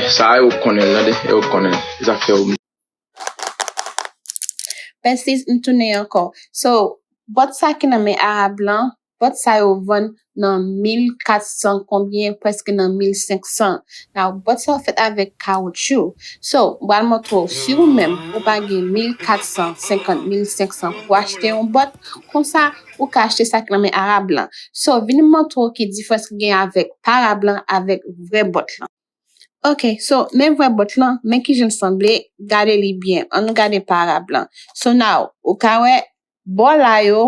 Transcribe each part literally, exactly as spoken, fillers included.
Sa yo konnen l tande, yo konnen l. E sa k fè yo. Besties, m tounen ankò. So, bòt sa ki nan men Arab lan, bòt sa yo vann nan mil kat san konbyen, prèske nan mil senk san. Now, bòt sa yo fèt avèk kawotchou. So, m pral montre w, si ou menm, ou pa gen mil kat san senkant, mil senk san pou achte yon bòt, konsa, ou ka achte sa ki nan men Arab lan. So, vin m montre w ki diferans ki gen avèk pa Arab lan avèk vrè bòt lan. Ok, so, men vrè bòt lan, men kijan l sanble, gade li byen. Ann nou gade pa Arab lan. So now, ou ka wè, bò la yo,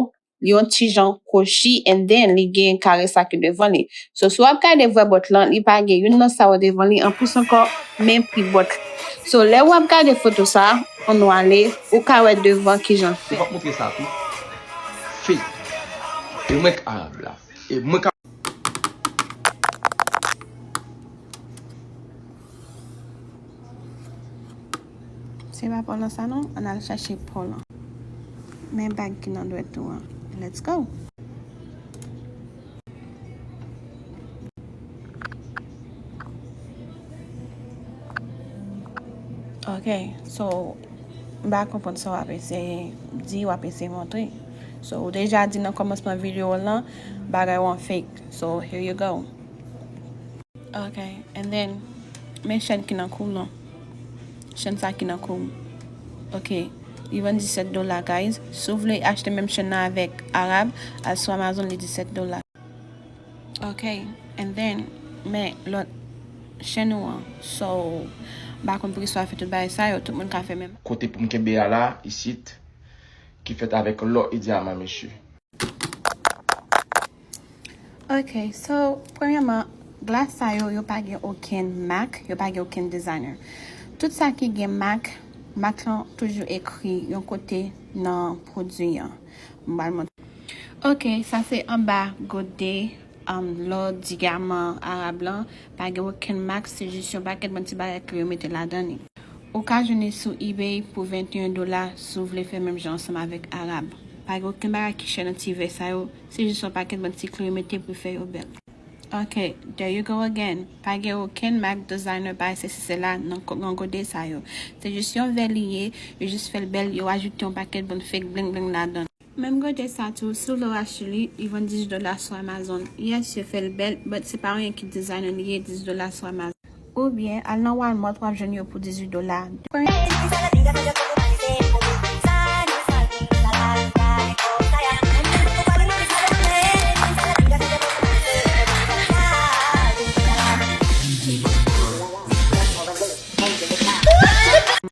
li yon ti jan kwochi, and then li gen kare sa ki devan li. So, si w ap gade vrè bòt lan, li pa gen youn nan sa yo devan li, anplis ankò, men pri bòt li. So, lè w ap gade foto sa, ann nou ale, ou ka wè devan kijan l fèt. Ou p ap montre sa tou. Fake. E mwen k Arab la. E mwen k ap. Se pa pa w lan sa non, ann al chache pa w lan. Men bag ki nan dwèt ou an. Let's go! Ok, so, m pa konprann sa w ap eseye di, w ap eseye montre. So, ou deja di nan kòmansman videyo w lan, bagay w an fake. So, here you go. Ok, and then, men chèn ki nan kou w lan. Chèn sa ki nan kou w. Ok, li vann disèt dola, guys. Si w vle achte menm chèn nan avèk Arab, al sou Amazon, li disèt dola. Ok, and then, men lòt chèn ou an. So, m pa konn poukisa w ap fè tout bagay sa yo, tout moun ka fè menm. Kote pou m kenbe a la, isit, ki fèt avèk lò e dyaman, mesye. Ok, so, premyèman, glas sa yo, yo pa gen okenn mak, yo pa gen okenn designer. Tout sa ki gen mak, mak lan toujou ekri yon kote nan pwodui an. M pral montre. Ok, sa se anba gode, um, lò, dyaman, Arab lan. Pa gen okenn mak, se jis yon pakèt bann ti bagay ke yo mete ladan li. Ou ka jwenn li sou eBay pou venteyen dola si w vle fè menm jan ansanm avèk Arab. Pa gen okenn bagay ki chè nan ti vè sa yo, se jis yon pakèt bann ti kle yo mete pou fè yo bèl. Ok, there you go again. Pa gen okenn mak designer, bagay sesi sela nan gode sa yo. Se jis yon vè li ye, yo jis fè l bèl, yo ajoute yon pakèt bann fake bling bling ladan. Menm gode sa tou, si w vle w achte li, li vann dizuit dola sou Amazon. Yes, yo fè l bèl, but se pa yon ki designer li ye, dizuit dola sou Amazon. Oubyen, al nan Walmart, w ap jwenn yo pou dizuit dola.